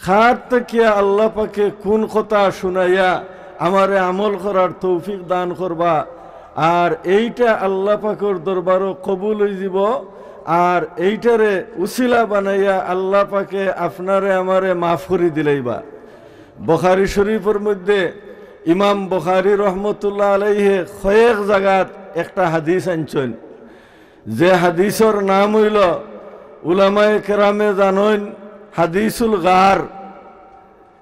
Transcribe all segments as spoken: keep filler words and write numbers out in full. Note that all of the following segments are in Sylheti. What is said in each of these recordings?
কার থাকিয়া আল্লাহ পাকে কুন কথা হুনাইয়া আমারে আমল করার তৌফিক দান করবা, আর এইটা আল্লাহ পাকর দরবারো কবুল অইযিবো, আর এইটারে উসিলা বানাইয়া আল্লাহ পাকে আপনারে আমারে মাফ করি দিলাইবা। বুখারী শরীফর মধ্যে ইমাম বুখারী রহমতুল্লাহ আলাইহে কয়েক জাগাত একটা হাদিস আনছইন, যে হাদিসর নাম অইলো, উলামায়ে কেরামে জানইন, হাদিসুল গার।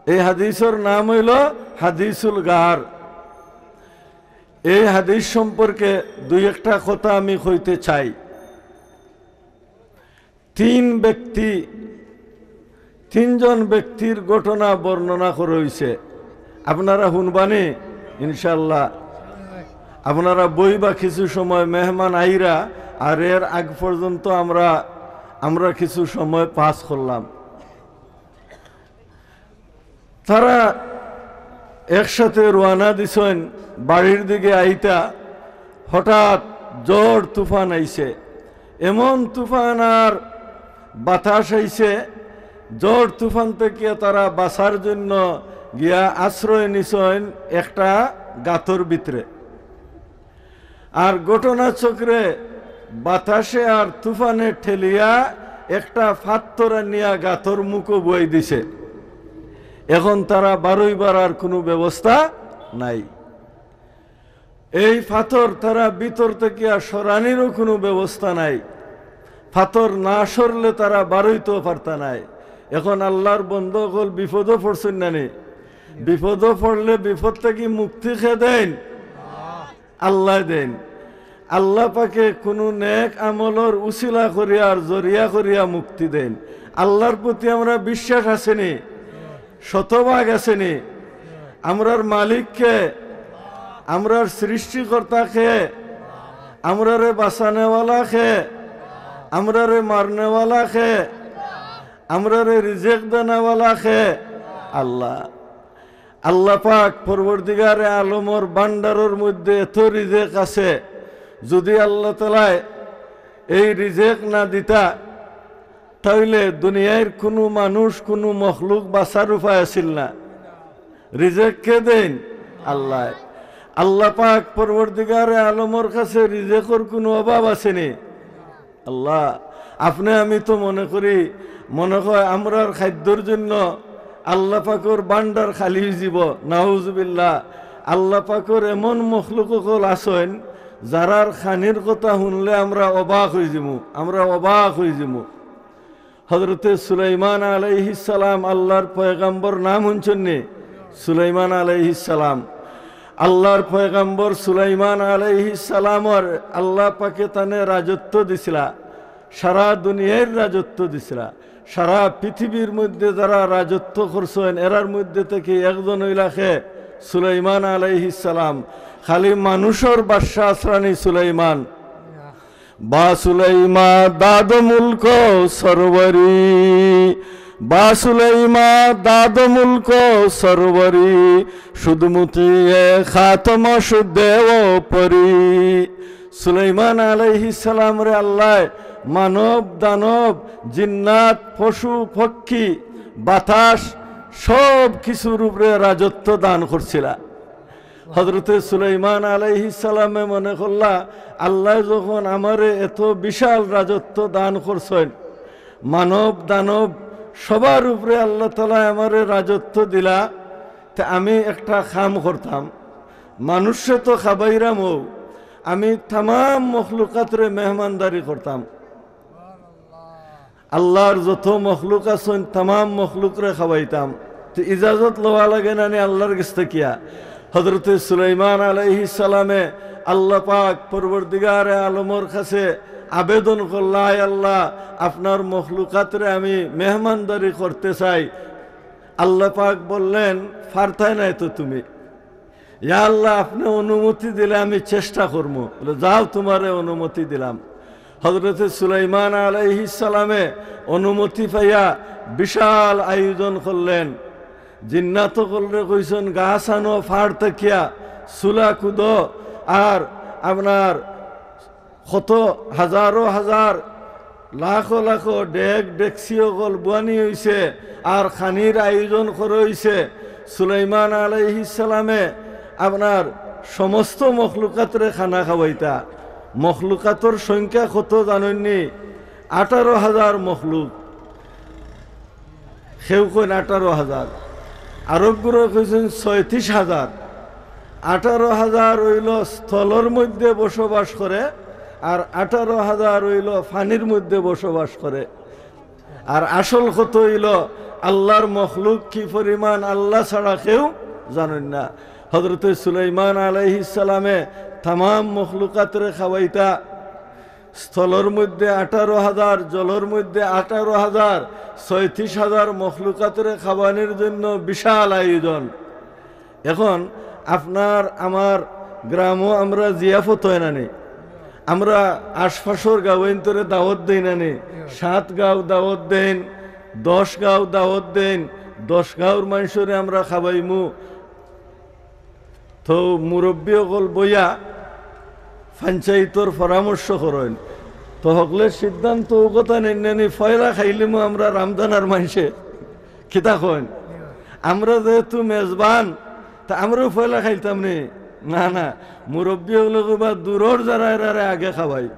এই হাদিসর নাম অইলো হাদিসুল গার। এই হাদিস সম্পর্কে দুই একটা কথা আমি কইতে চাই। তিন ব্যক্তি, তিনজন ব্যক্তির ঘটনা বর্ণনা করা অইছে। আপনারা হুনবানি ইনশাআল্লাহ। আপনারা বইবা কিছু সময়, মেহমান আইরা, আর এর আগ পর্যন্ত আমরা, আমরা কিছু সময় পাস করলাম। তারা একসাথে রওয়ানা দিছইন বাড়ির দিকে আইতা, হঠাৎ ঝড় তুফান আইছে। এমন তুফান আর বাতাস আইছে, ঝড় তুফান থাকিয়া তারা বাঁচার জন্য গিয়া আশ্রয় নিছইন একটা গাতর ভিতরে। আর ঘটনাচক্রে বাতাসে আর তুফানে ঠেলিয়া একটা ফাত্তর আনিয়া গাতর মুখো বওয়াই দিছে। এখন তারা বারইবার আর কুনু ব্যবস্থা নাই। এই ফাত্তর তারা ভিতর থাকিয়া সরানিরও কুনু ব্যবস্থা নাই। ফাত্তর না সরলে তারা বারইতেও পারতা নায়। এখন আল্লাহর বন্দা অকল বিপদো পড়ছইন না নি? বিপদো পড়লে বিপদ থাকি মুক্তি কে দেইন? আল্লায় দেইন। আল্লাহ পাকে কুনু নেক আমলর উসিলা করিয়া আর জরিয়া করিয়া মুক্তি দেইন। আল্লাহর প্রতি আমরা বিশ্বাস আছে নি? শতভাগ আছে নি? আমরার মালিক কে? আমরার সৃষ্টিকর্তা কে? আমরারে বাঁচানেওয়ালা কে? আমরারে মারনেওয়ালা কে? আমরারে রিজেক দেনেওয়ালা কে? আল্লাহ। আল্লাহ পাক পরওয়ারদিগারে আলমর ভান্ডারর মধ্যে এত রিজেক আছে, যুদি আল্লাহ তাআলায় এই রিজেক না দিতা, তাইলে দুনিয়ার কুনু মানুষ, কুনু মখলুক বাঁচার উপায় আছিল না। রিজেক কে দেইন? আল্লায়। আল্লাহ পাক পরওয়ারদিগারে আলমর কাছে রিজেকর কুনু অভাব আছে নি? আল্লাহ, আপনে আমি তো মনে করি, মনে হয় আমরার খাদ্যর জন্য আল্লাহ পাকর ভান্ডার খালি অইযিবো। নাউজুবিল্লাহ। আল্লাহ পাকর এমন মখলুক অকল আছইন, যারার খানির কথা হুনলে আমরা অবাক অইযিমু, আমরা অবাক অইযিমু। হযরতে সুলাইমান আলাইহিস সালাম, আল্লাহর পয়গাম্বর, নাম হুনছইন নি? সুলাইমান আলাইহিস সালাম। আল্লাহর পয়গাম্বর সুলাইমান আলাইহিস সালামর আল্লাহ পাকে তানে রাজত্ব দিছিলা, সারা দুনিয়ার রাজত্ব দিছিলা। সারা পৃথিবীর মধ্যে যারা রাজত্ব করছইন, এরার মধ্যে থাকি একজন অইলা কে? সুলাইমান আলাইহিস সালাম। খালি মানুষর বাদশা আছলা নি সুলাইমান। با سلیما داد ملک و سروری، با سلیما داد ملک و سروری، شد مطیع خاتم شد دیو و پری۔ সুলাইমান আলাইহিস সালামরে আল্লায় মানব, দানব, জিন্নাত, পশু, পক্ষী, বাতাস, সব কিছুর উপরে রাজত্ব দান করছিলা। হযরতে সুলাইমান আলাইহিস সালামে মনে করলা, আল্লায় যখন আমারে এত বিশাল রাজত্ব দান করছইন, মানব দানব সবার উপরে আল্লাহ তাআলায় আমারে রাজত্ব দিলা, তে আমি একটা কাম করতাম, মানুষরে তো খাবাইরামউ, আমি তামাম মখলুকাতরে মেহমানদারি করতাম। আল্লাহর যত মখলুক আছইন, তামাম মখলুকরে খাবাইতাম। তে ইজাজত লওয়া লাগে না নি আল্লাহর গেছ থাকিয়া? হযরতে সুলাইমান আলাইহিস সালামে আল্লাহ পাক পরওয়ারদিগারে আলমর কাছে আবেদন করলা, "আয় আল্লাহ, আপনার মখলুকাতরে আমি মেহমানদারি করতে চাই।" আল্লাহ পাক বললেন, "পারতায় নায় তো তুমি।" ইয়া আল্লাহ, আপনে অনুমতি দিলে আমি চেষ্টা করমু। বলে, "যাও, তুমারে অনুমতি দিলাম।" হযরতে সুলাইমান আলাইহিস সালামে অনুমতি পাইয়া বিশাল আয়োজন করলেন। জিন্নাত অকলরে কইছইন, "গাছ আনো পাহাড় থাকিয়া, চুলা কুদো, আর আপনার কত হাজারো হাজার লাখো লাখো ডেগ ডেকচি অকল বুয়ানি অইছে, আর খানির আয়োজন করা অইছে। সুলাইমান আলাইহিস সালামে আপনার সমস্ত মখলুকাতরে খানা খাওয়াইতা। মখলুকাতর সংখ্যা কত জানইননি? আঠারো হাজার মখলুক। কেউ কইন আঠারো হাজার, আরক গুরু কইছইন ছয়ত্রিশ হাজার। আঠারো হাজার অইলো স্থলর মধ্যে বসবাস করে, আর আঠারো হাজার অইলো পানির মধ্যে বসবাস করে। আর আসল কথা অইলো, আল্লাহর মখলুক কি পরিমাণ, আল্লাহ ছাড়া কেউ জানইন না। হযরতে সুলাইমান আলাইহিস সালামে তামাম মখলুকাতরে খাওয়াইতা। স্থলর মধ্যে আঠারো হাজার, জলর মধ্যে আঠারো হাজার, ছয়ত্রিশ হাজার মখলুকাতরে খাওয়ানির জন্য বিশাল আয়োজন। এখন আপনার আমার গ্রামও আমরা জিয়াফত অয় না নি, আমরা আশপাশর গাঁওয়াইন্তরে দাওয়াত দেই না নি? সাত গাঁও দাওয়াত দেইন, দশ গাঁও দাওয়াত দেইন, দশ গাঁওর মানষরে আমরা খাওয়াইমু। তো মুরব্বি অকল বইয়া পঞ্চায়েতর পরামর্শ করইন। তো হকলে সিদ্ধান্ত অউ কথা নেইন না নি, পয়লা খাইলিমু আমরা রামদানার মানষে। কিতা কইন? আমরা যেহেতু মেজবান, তে আমরাও পয়লা খাইলতাম নি? না, না, মুরব্বি অকলে কইবা দূরর যারা এরারে আগে খাওয়াই,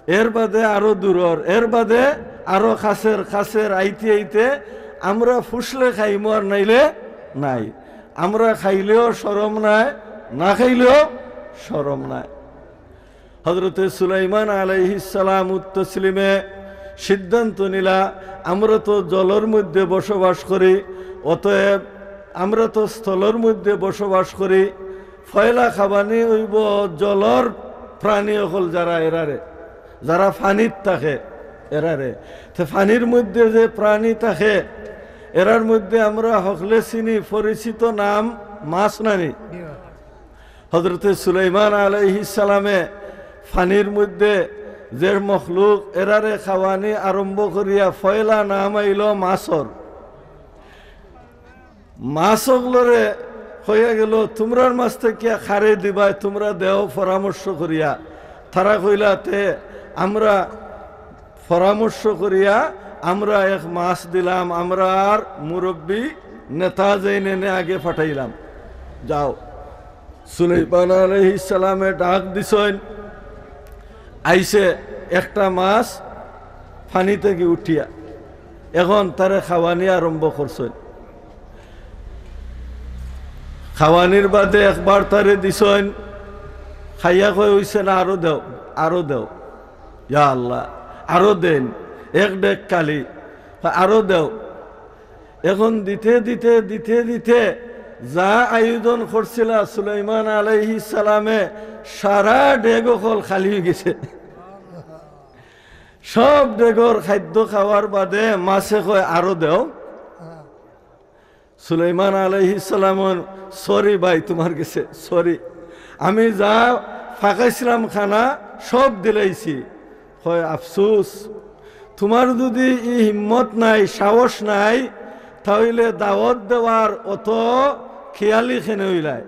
এর বাদে আরো দূরর, এর বাদে আরো কাছের, কাছের, আইতে আইতে আমরা ফুসলে খাইমু আর নাইলে নাই। আমরা খাইলেও শরম নাই, না খাইলেও শরম নাই। হযরতে সুলাইমান আলাইহিস সালামুত তসলিমে সিদ্ধান্ত নিলা, আমরা তো জলর মধ্যে বসবাস করি, অতএব আমরা তো স্থলর মধ্যে বসবাস করি, পয়লা খাবানি অইবো জলর প্রাণী অকল যারা এরারে, যারা পানিত থাকে এরারে। তে পানির মধ্যে যে প্রাণী থাকে, এরার মধ্যে আমরা হকলে চিনি পরিচিত নাম মাছ না নি। হযরতে সুলাইমান আলাইহিস সালামে পানির মধ্যে যে মখলুক এরারে খাওয়ানি আরম্ভ করিয়া পয়লা নাম আইলো মাছর। মাছ অকলরে কইয়া গেলো, "তুমরার মাছ থাকিয়া কারে দিবায়, তুমরা দেও পরামর্শ করিয়া।" তারা কইলা, "তে আমরা পরামর্শ করিয়া আমরা এক মাছ দিলাম, আমরার মুরব্বি নেতা যেইন এনে আগে পাঠাইলাম, যাও।" সুলাইমান আলাইহিস সালামে ডাক দিছইন, আইছে একটা মাছ পানি থাকি উঠিয়া, এখন তারে খাওয়ানি আরম্ভ করছইন। খাওয়ানির বাদে একবার তারে দিছইন, খাইয়া কয়, "অইছে না, আরো দেও, আরো দেও।" ইয়া আল্লাহ, আরো দেইন, এক ডেগ খালি, "আরো দেও।" এখন দিতে দিতে, দিতে দিতে যা আয়োজন করছিলা সুলাইমান আলাইহিস সালামে, সারা ডেগ অকল খালি অইগেছে। সব ডেগর খাদ্য খাওয়ার বাদে মাছে কয়, "আরো দেও।" সুলাইমান আলাইহিস সালাম, "Sorry ভাই, তুমার গেছে sorry, আমি যা পাকাইছিলাম খানা সব দিলাইছি।" কয়, "আফসুস, তুমার যুদি ই হিম্মত নাই, সাহস নাই, তা অইলে দাওয়াত দেওয়ার অত খিয়ালি কেনে অইলায়?"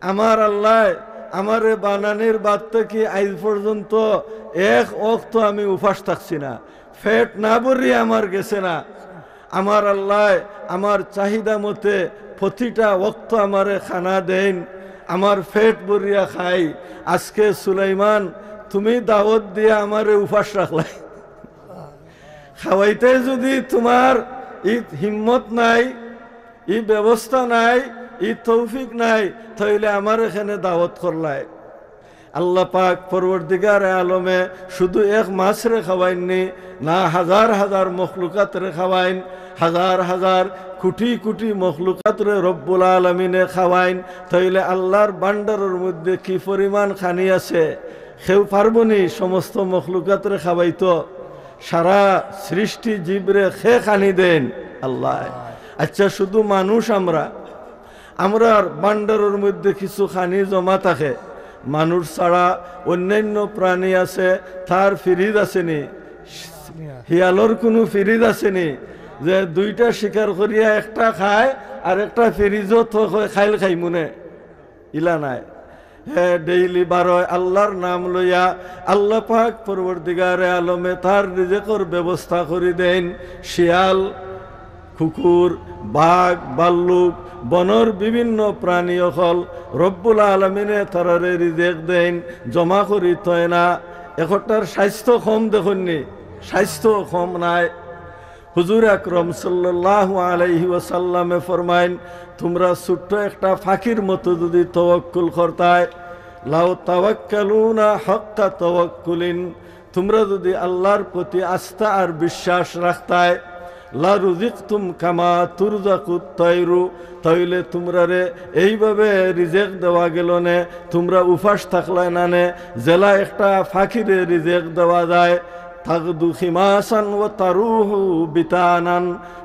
আমার আল্লায় আমারে বানানির বাদ থাকি আইজ পর্যন্ত এক অক্ত আমি উপাস থাকছি না, পেট না ভরিয়া আমার গেছে না। আমার আল্লায় আমার চাহিদা মতে প্রতিটা অক্ত আমারে খানা দেইন, আমার পেট ভরিয়া খাই। আজকে সুলাইমান, তুমি দাওয়াত দিয়া আমারে উপাস রাখলায়। খাওয়াইতে যুদি তুমার ই হিম্মত নাই, ই ব্যবস্থা নাই, ই তৌফিক নাই, তা অইলে আমারে কেনে দাওয়াত করলায়? আল্লাহ পাক পরওয়ারদিগারে আলমে শুধু এক মাছরে খাওয়াইননি, না, হাজার হাজার মখলুকাতরে খাওয়াইন, হাজার হাজার কোটি কোটি মখলুকাতরে রব্বুল আলামিনে খাওয়াইন। তা অইলে আল্লাহর ভান্ডারর মধ্যে কি পরিমাণ খানি আছে? কেউ পারবো নি সমস্ত মখলুকাতরে খাওয়াইতো? সারা সৃষ্টি জীবরে কে খানি দেইন? আল্লায়। আচ্ছা, শুধু মানুষ আমরা, আমরার ভান্ডারর মধ্যে কিছু খানি জমা থাকে। মানুষ ছাড়া অন্যান্য প্রাণী আছে, তার ফ্রিজ আছে নি? হিয়ালর কুনু ফ্রিজ আছে নি যে দুইটা শিকার করিয়া একটা খায় আর একটা ফ্রিজো থয়, কয়, "কাইল খাইমুনে"? ইলা নাই। হে ডেইলি বারয় আল্লাহর নাম লইয়া, আল্লাহ পাক পরওয়ারদিগারে আলমে তার রিজেকর ব্যবস্থা করি দেইন। শিয়াল, কুকুর, বাঘ, ভাল্লুক, বনর বিভিন্ন প্রাণী অকল রব্বুল আলমিনে তারারে রিজেক দেইন, জমা করি থয় না। একটার স্বাস্থ্য কম দেখইননি, স্বাস্থ্য কম নাই। হুজুর আকরম সাল্লাল্লাহু আলাইহি ওয়াসাল্লামে ফরমাইন, তোমরা ছোট্ট একটা ফাকির মতো যদি তওয়াক্কুল করতায়, লাউ তাওয়াক্কালুনা হাক্কা তাওয়াক্কুলিন, তোমরা যদি আল্লাহর প্রতি আস্থা আর বিশ্বাস রাখতায়, লা রুজিকতুম কামা তুরজাকুত তাইরু, তাইলে তোমরারে এইভাবে রিজেক দেওয়া গেল নে, তোমরা উপাস থাকলায় না নে, যেলা একটা ফাকিরে রিজেক দেওয়া যায়। তাগদু খিমাসান ওয়া তারুহু বিতানান,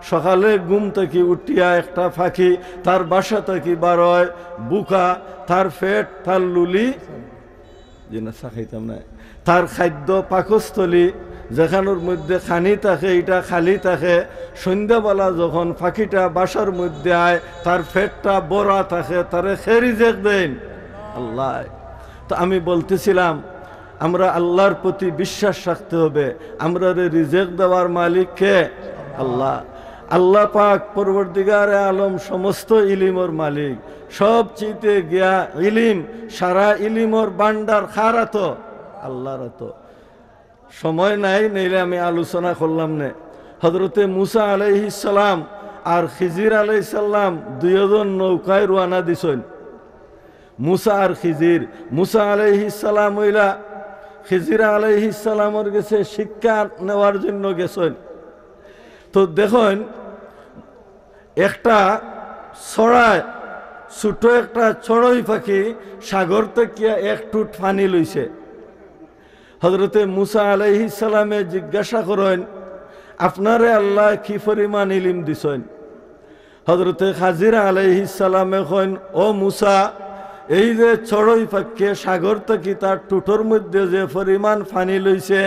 সকালে ঘুম থাকি উঠিয়া একটা ফাকি তার বাসা থাকি বারয়, ভুকা, তার পেট, তার লুলি, জি না, চা খাইতাম না। তার খাদ্য পাকস্থলী, যেখানোর মধ্যে খানি থাকে, ইটা খালি থাকে। সন্ধ্যাবেলা যখন ফাকিটা বাসার মধ্যে আয়, তার পেটটা ভরা থাকে, তারে কে রিজেক দেইন? আল্লাহ। তো আমি বলতেছিলাম, আমরা আল্লাহর প্রতি বিশ্বাস রাখতে হবে। আমরারে রিজেক দেওয়ার মালিক কে? আল্লাহ। আল্লাহ পাক পরওয়ারদিগারে আলম সমস্ত ইলিমর মালিক। সবচেয়ে গিয়া ইলিম, সারা ইলিমর ভান্ডার কার আতো? আল্লাহর আতো। সময় নাই, নাইলে আমি আলোচনা করলাম নে। হজরতে মুসা আলাইহিস সালাম আর খিজির আলাইহিস সালাম দুইজন নৌকায় রওয়ানা দিছইন। মুসা আর খিজির, মুসা আলাইহিস সালাম অইলা খিজির আলাইহিস সালামর গেছে শিক্ষা নেওয়ার জন্য গেছইন। তো দেখইন, একটা চড়াই, ছোট একটা চড়ই পাখি সাগর থাকিয়া এক টুট পানি লইছে। হজরতে মুসা আলাইহিস সালামে জিজ্ঞাসা করইন, আপনারে আল্লাহ কি পরিমাণ ইলিম দিছইন? হজরতে খাজির আলাইহিস সালামে কইন, ও মুসা, এই যে চড়ই পাখিয়ে সাগর থাকি তার টুটর মধ্যে যে পরিমাণ পানি লইছে,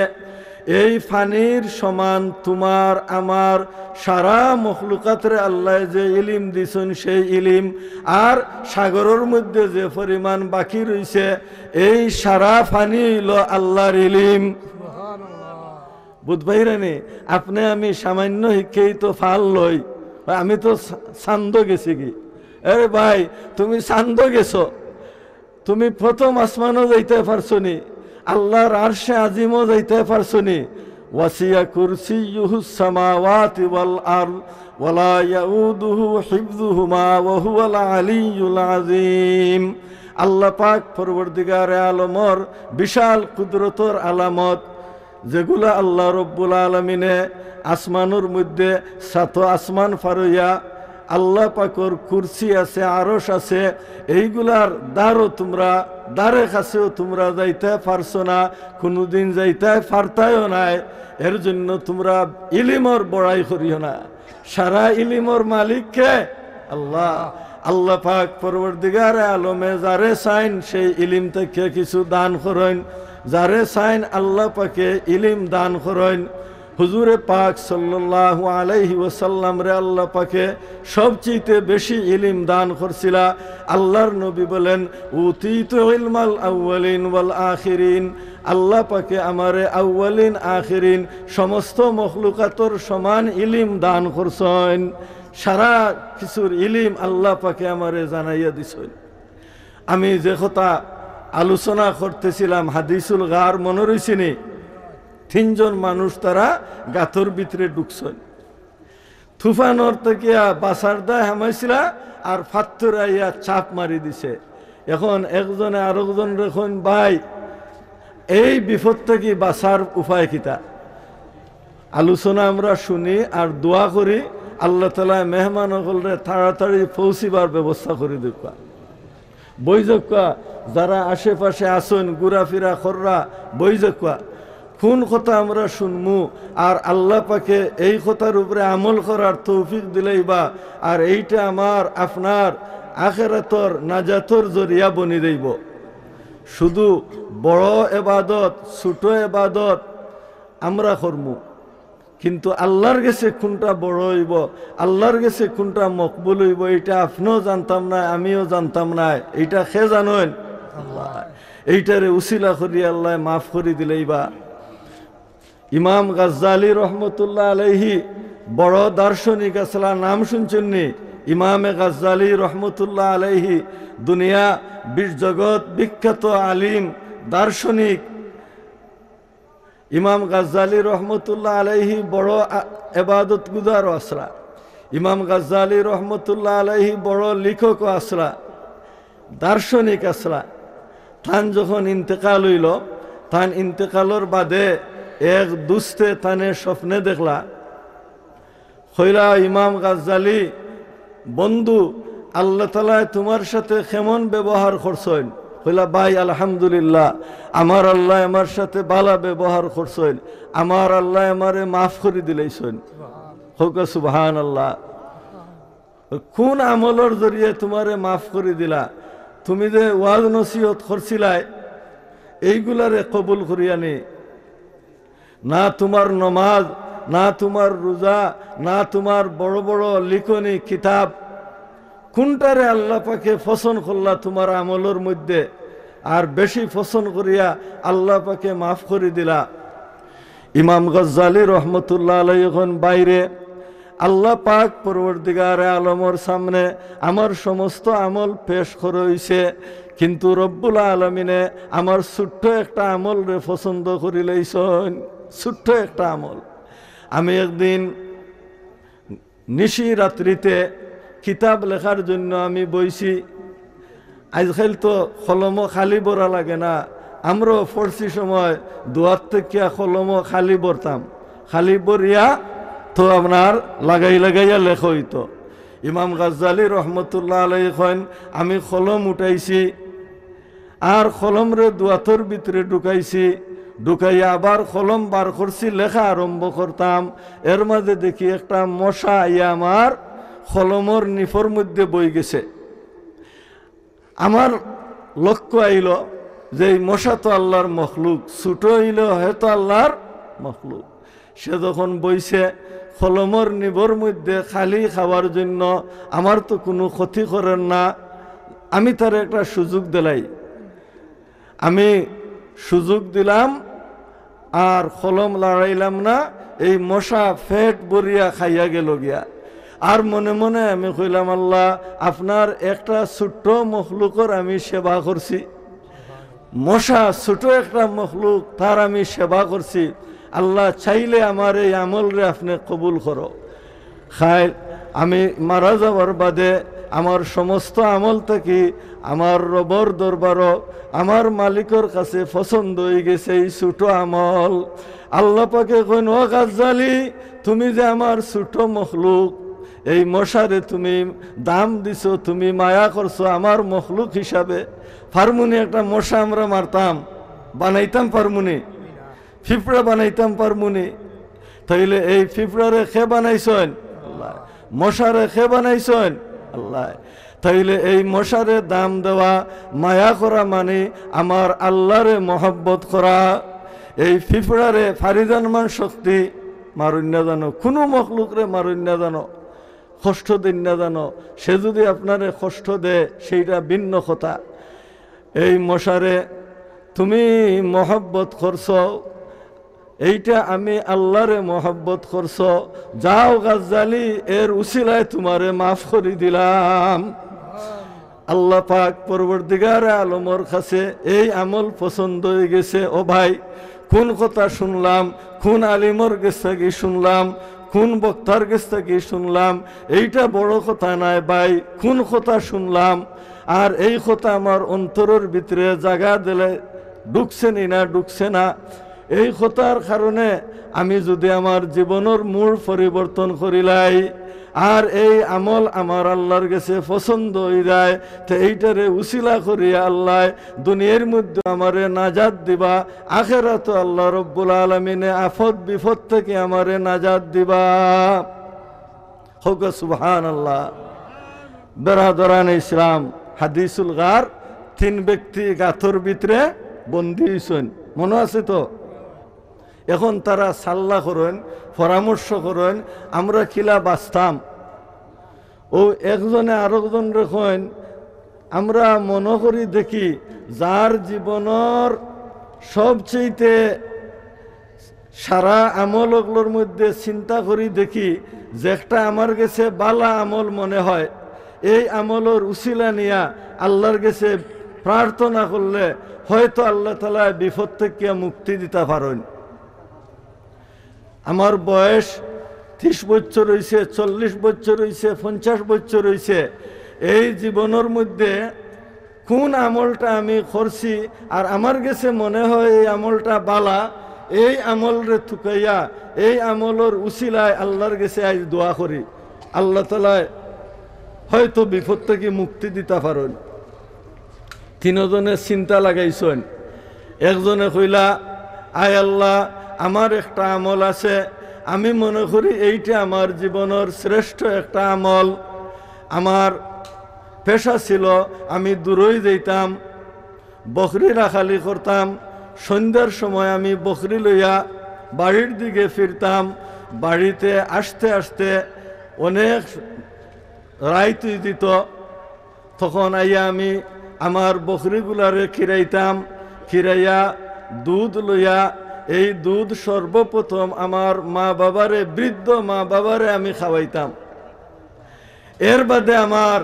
এই পানির সমান তোমার আমার সারা মখলুকাতরে আল্লায় যে ইলিম দিছইন সেই ইলিম, আর সাগরর মধ্যে যে পরিমাণ বাকি রইছে, এই সারা পানি অইলো আল্লাহর ইলিম। বুঝ পাইরানি? আপনে আমি সামান্য শিক্ষাই তো ফাল লই, আমি তো চা-, চান্দো গেছি কি? আরে ভাই, তুমি চান্দো গেছো, তুমি প্রথম আসমানো যাইতায় পারছো নি, আল্লাহর আরশে আজিমো যাইতায় পারছো নি। ওয়াসিয়া কুরসিয়ুহুস সামাওয়াতি ওয়াল আরদ ওয়ালা ইয়াউদুহু হিফযুহুমা ওয়া হুয়াল আলিয়্যুল আযীম। আল্লাহ পাক পরওয়ারদিগারে আলমর বিশাল কুদরতর আলামত, যেগুলা আল্লাহ রব্বুল আলামিনে আসমানর মধ্যে সাত আসমান ফারইয়া আল্লাহ পাকর কুরসি আছে, আরশ আছে, এইগুলার দ্বারও তোমরা, দ্বারে কাছেও তোমরা যাইতায় পারছো না, কুনুদিন যাইতায় পারতায়ও নায়। এর জন্য তোমরা ইলিমর বড়াই করিও না। সারা ইলিমর মালিক কে? আল্লাহ। আল্লাহ পাক পরওয়ারদিগারে আলমে যারে চাইন সেই ইলিম থাকিয়া কিছু দান করইন, যারে চাইন আল্লাহ পাকে ইলিম দান করইন। হুজুরে পাক সাল্লাল্লাহু আলাইহি ওয়াসাল্লামরে আল্লাহ পাকে সবচেয়ে বেশি ইলিম দান করছিলা। আল্লাহর নবী বলেন, উতিতু ইলমাল আউয়ালিন ওয়াল আখিরিন, আল্লাহ পাকে আমারে আউয়ালিন আখিরিন সমস্ত মখলুকাতর সমান ইলিম দান করছইন। সারা কিছুর ইলিম আল্লাহ পাকে আমারে জানাইয়া দিছইন। আমি যে কথা আলোচনা করতেছিলাম, হাদিসুল গার মনো রইছে নি? তিনজন মানুষ তারা গাতর ভিতরে ঢুকছইন। তুফানর থাকিয়া বাঁচার দায় হামাইছিলা, আর ফাত্তর আইয়া চাপ মারি দিছে। এখন একজনে আরকজনরে কইন, ভাই, এই বিপদ থাকি বাঁচার উপায় কিতা? আলোচনা আমরা শুনি আর দোয়া করি, আল্লাহ তাআলায় মেহমান অকলরে তাড়াতাড়ি পৌঁছিবার ব্যবস্থা করি দেউক্কা। বই যাউক্কা, যারা আশেপাশে আছইন, ঘুরাফিরা কররা, বই যাউক্কা। কোন কথা আমরা শুনমু, আর আল্লাহ পাকে এই কথার উপরে আমল করার তৌফিক দিলাইবা, আর এইটা আমার আপনার আখেরাতর নাজাতর জরিয়া বনি যাইবো। শুধু বড় এবাদত, ছোট এবাদত আমরা করমু, কিন্তু আল্লাহর গেছে কোনটা বড় অইবো, আল্লাহর গেছে কোনটা মকবুল অইবো, এইটা আপনেও জানতাম নায়, আমিও জানতাম নায়। এইটা কে জানইন? এইটারে উসিলা করি আল্লায় মাফ করি দিলাইবা। ইমাম গাজ্জালী রহমতুল্লাহ আলাইহি বড় দার্শনিক আছলা, নাম শুনছইন নি? ইমামে গাজ্জালী রহমতুল্লাহ আলাইহি দুনিয়া বিশ জগৎ বিখ্যাত আলিম, দার্শনিক। ইমাম গাজ্জালী রহমতুল্লাহ আলাইহি বড় আ-, এবাদতগুজারও আছলা। ইমাম গাজ্জালী রহমতুল্লাহ আলাইহি বড় লেখকও আছলা, দার্শনিক আছলা। তান যখন ইন্তেকাল অইলো, তান ইন্তেকালর বাদে এক দুস্তে তানে স্বপ্নে দেখলা, কইলা, "ইমাম গাজ্জালী, বন্ধু, আল্লাহ তাআলায় তুমার সাথে কেমন ব্যবহার করছইন?" কইলা, "ভাই, আলহামদুলিল্লাহ, আমার আল্লায় আমার সাথে ভালা ব্যবহার করছইন, আমার আল্লায় আমারে মাফ করি দিলাইছইন।" কউক্কা সুবহানাল্লাহ। কুন আমলর জরিয়ে তুমারে মাফ করি দিলা? তুমি যে ওয়াজ নসিহত করছিলায়, এইগুলারে কবুল করিয়া নি। না তুমার নমাজ, না তুমার রোজা, না তুমার বড় বড় লিখনি কিতাব, কুনটারে আল্লাহ পাকে পছন্দ করলা তুমার আমলর মধ্যে, আর বেশি পছন্দ করিয়া আল্লাহ পাকে মাফ করি দিলা? ইমাম গাজ্জালী রহমতুল্লাহ আলাইহি কইন, "ভাইরে, আল্লাহ পাক পরওয়ারদিগারে আলমর সামনে আমার সমস্ত আমল পেশ করা অইছে, কিন্তু রব্বুল আলামিনে আমার ছোট্ট একটা আমলরে পছন্দ করিলাইছইন, ছোট্ট একটা আমল।" আমি একদিন নিশি রাত্রিতে কিতাব লেখার জন্য আমি বইছি। আইজকাইল তো কলমও খালি ভরা লাগে না, আমরাও পড়ছি সময় দুয়াত থাকিয়া কলমও খালি ভরতাম, খালি ভরিয়া তো আপনার লাগাই লাগাইয়া লেখা অইতো। ইমাম গাজ্জালী রহমতুল্লাহ আলাইহি কইন, আমি কলম উঠাইছি, আর কলমরে দুয়াতর ভিতরে ঢুকাইছি, ঢুকাইয়া আবার কলম বার করছি, লেখা আরম্ভ করতাম। এর মাঝে দেখি একটা মশা আইয়া আমার কলমর নিফর মধ্যে বই গেছে। আমার লক্ষ্য আইলো যে এই মশা তো আল্লাহর মখলুক, ছোট অইলেও হে তো আল্লাহর মখলুক। সে যখন বইছে, কলমর নিবর মধ্যে খালি খাওয়ার জন্য, আমার তো কুনু ক্ষতি করের না, আমি তারে একটা সুযোগ দিলাই। আমি সুযোগ দিলাম, আর কলম লড়াইলাম না। এই মশা পেট ভরিয়া খাইয়া গেলো গিয়া। আর মনে মনে আমি কইলাম, "আল্লাহ, আপনার একটা ছোট্ট মখলুকর আমি সেবা করছি।" মশা ছোট একটা মখলুক, তার আমি সেবা করছি। আল্লাহ, চাইলে আমার এই আমলরে আপনে কবুল করো। খাইল, আমি মারা যাওয়ার বাদে আমার সমস্ত আমল থাকি আমার রবর দরবারো, আমার মালিকর কাছে পছন্দ অইগেছে এই ছোট আমল। আল্লাহ পাকে কইন, "ও গাজ্জালি, তুমি যে আমার ছোট মখলুক, এই মশারে তুমি দাম দিছো, তুমি মায়া করছো আমার মখলুক হিসাবে।" পারমুনি একটা মশা আমরা মারতাম, বানাইতাম পারমুনি? পিঁপড়া বানাইতাম পারমুনি? তাইলে এই পিঁপড়ারে কে বানাইছইন? আল্লাহ। মশারে কে বানাইছইন? আল্লাহ। তাইলে এই মশারে দাম দেওয়া, মায়া করা মানি আমার আল্লাহরে মহব্বত করা। এই পিঁপড়ারে ফারিজানমান শক্তি মারইন না জানো, কুনু মখলুকরে মারইন না জানো, কষ্ট দেইন না জানো, সে যদি আপনারে কষ্ট দেয়, সেইটা ভিন্ন কথা। এই মশারে তুমি মহব্বত করছো, এইটা আমি আল্লাহরে মহব্বত করছো, যাও গাজ্জালি, এর উসিলায় তুমারে মাফ করি দিলাম। আল্লাহ পাক পরওয়ারদিগারে আলমর কাছে এই আমল পছন্দ অইগেছে। ও ভাই, কুন কথা শুনলাম, কুন আলিমর গেছ থাকি শুনলাম, কুন বক্তার গেছ থাকি শুনলাম, এইটা বড় কথা নায় ভাই। কুন কথা শুনলাম, আর এই কথা আমার অন্তরর ভিতরে জাগা দিলে ঢুকছে নি না ঢুকছে না, এই কথার কারণে আমি যদি আমার জীবনর mood পরিবর্তন করিলাই, আর এই আমল আমার আল্লাহর গেছে পছন্দ অইযায়, তে এইটারে উসিলা করিয়া আল্লায় দুনিয়ার মধ্যে আমারে নাজাত দিবা, আখেরাতো আল্লাহ রব্বুল আলামিনে আফত বিপদ থাকি আমারে নাজাত দিবা। কউক্কা সুবহানাল্লাহ। বেরাদরানে ইসলাম, হাদিসুল গার, তিন ব্যক্তি গাতর ভিতরে বন্দী অইছইন, মনো আছে তো? এখন তারা সাল্লা করইন, পরামর্শ করইন, আমরা কিলা বাচতাম। অউ একজনে আরকজনরে কইন, আমরা মনো করি দেখি, যার জীবনর সবচেয়ে সারা আমল অকলর মধ্যে চিন্তা করি দেখি, যে একটা আমার গেছে বালা আমল মনে হয়, এই আমলর উসিলা নিয়া আল্লাহর গেছে প্রার্থনা করলে হয়তো আল্লাহ তাআলা বিপদ থাকিয়া মুক্তি দিতা পারইন। আমার বয়স ত্রিশ বছর অইছে, চল্লিশ বছর অইছে, পঞ্চাশ বছর অইছে। এই জীবনর মধ্যে কোন আমলটা আমি করছি আর আমার গেছে মনে হয় এই আমলটা বালা, এই আমলরে তুকাইয়া, এই আমলর উসিলায় আল্লাহর গেছে আইজ দোয়া করি, আল্লাহ তাআলায় হয়তো বিপদ থাকি মুক্তি দিতা পারইন। তিনজনে চিন্তা লাগাইছইন। একজনে কইলা, "আয় আল্লাহ, আমার একটা আমল আছে, আমি মনে করি এইটা আমার জীবনর শ্রেষ্ঠ একটা আমল। আমার পেশা ছিল, আমি দূরই যাইতাম, বকরি রাখালি করতাম, সন্ধ্যার সময় আমি বকরি লইয়া বাড়ির দিকে ফিরতাম, বাড়িতে আসতে আসতে অনেক রাইত অই দিত, তখন আইয়া আমি আমার বকরিগুলারে খিরাইতাম, খিরাইয়া দুধ লইয়া এই দুধ সর্বপ্রথম আমার মা বাবারে, বৃদ্ধ মা বাবারে আমি খাওয়াইতাম, এর বাদে আমার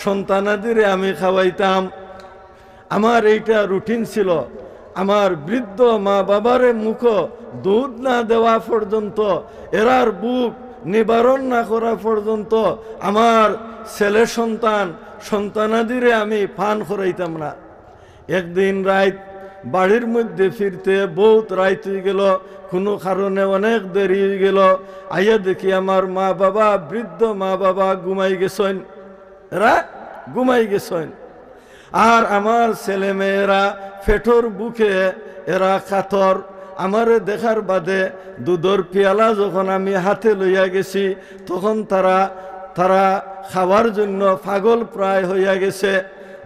সন্তানাদিরে আমি খাওয়াইতাম।" আমার এইটা রুটিন ছিল। আমার বৃদ্ধ মা বাবারে মুখো দুধ না দেওয়া পর্যন্ত, এরার ভুক নিবারণ না করা পর্যন্ত আমার ছেলে সন্তান, সন্তানাদিরে আমি পান করাইতাম না। একদিন রাইত বাড়ির মধ্যে ফিরতে বউত রাইত অই গেল, কুনু কারণে অনেক দেরি অই গেল। আইয়া দেখি আমার মা বাবা, বৃদ্ধ মা বাবা ঘুমাই গেছইন, এরা ঘুমাই গেছইন। আর আমার ছেলে মেয়েরা পেটর ভুকে এরা কাতর। আমারে দেখার বাদে দুধর পিয়ালা যখন আমি হাতে লইয়া গেছি, তখন তারা, তারা খাওয়ার জন্য পাগল প্রায় হইয়া গেছে।